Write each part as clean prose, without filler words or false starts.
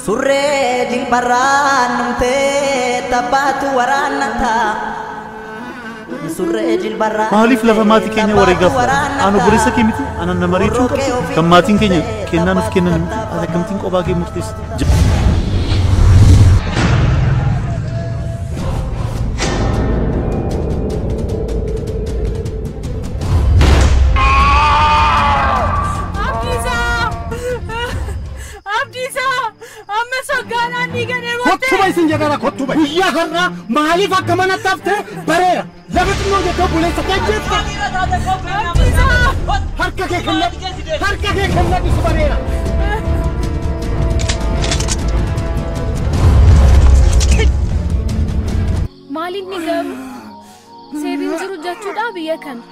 Surree jilbarraan dhumtee tabbaatu waraannata. Surree jilbarraan Maaliif lafa maatii keenya wareegaaf Aan obboleessa kee miti aanan nama reechuu qabdu kan maatiin keenya kennaa nuuf kennan miti ati akkamittiin kophaa kee murteessita. Kottuba isin jedhara kottuba. Guyyaa har'aa maaliif akka manatti haftee bareera. Lafa xinnoo jettee obboleessa kee ajjeefta. Harka kee kennadhu. Harka kee kennadhu si bareera. Maaliin ni garuu seerri hin jiru jechuudha biyya kana.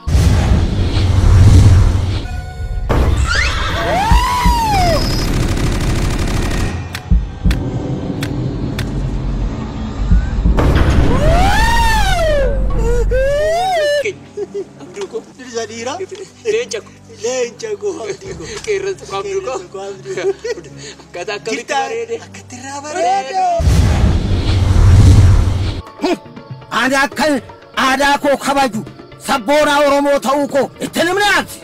Ani akka aadaa koo kabaju sabboonaa Oromoo ta'uu koo itti himne ati.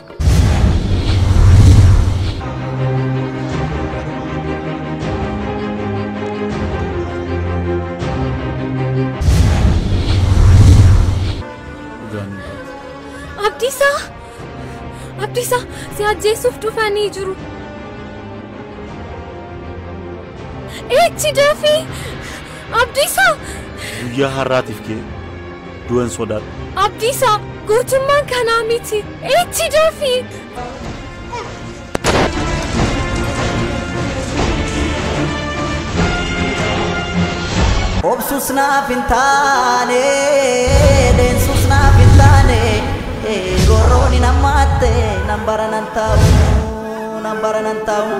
Abdiisaa! Abdiisaa! Si ajjeesuuf dhufanii jiru. Eechi dafii! Abdiisaa! Guyyaa har'aatiif kee du'an sodaadhu. Abdiisaa! Gootummaan kanaa miti. Eechi dafii! Obsuus naaf hin taane, deensuus naaf hin taane, gorroon hin hammaatte, nan bara nan taa'u, nan bara nan taa'u.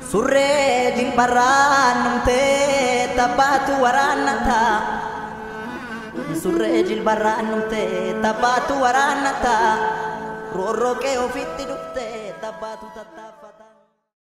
Surree jilbarraan dhumtee tabbaatu waraannata. Surree jilbarraan dhumtee tabbaatu waraannata. Roorroo qe'ee ofitti dhuftee tabbaatu tattaaffata.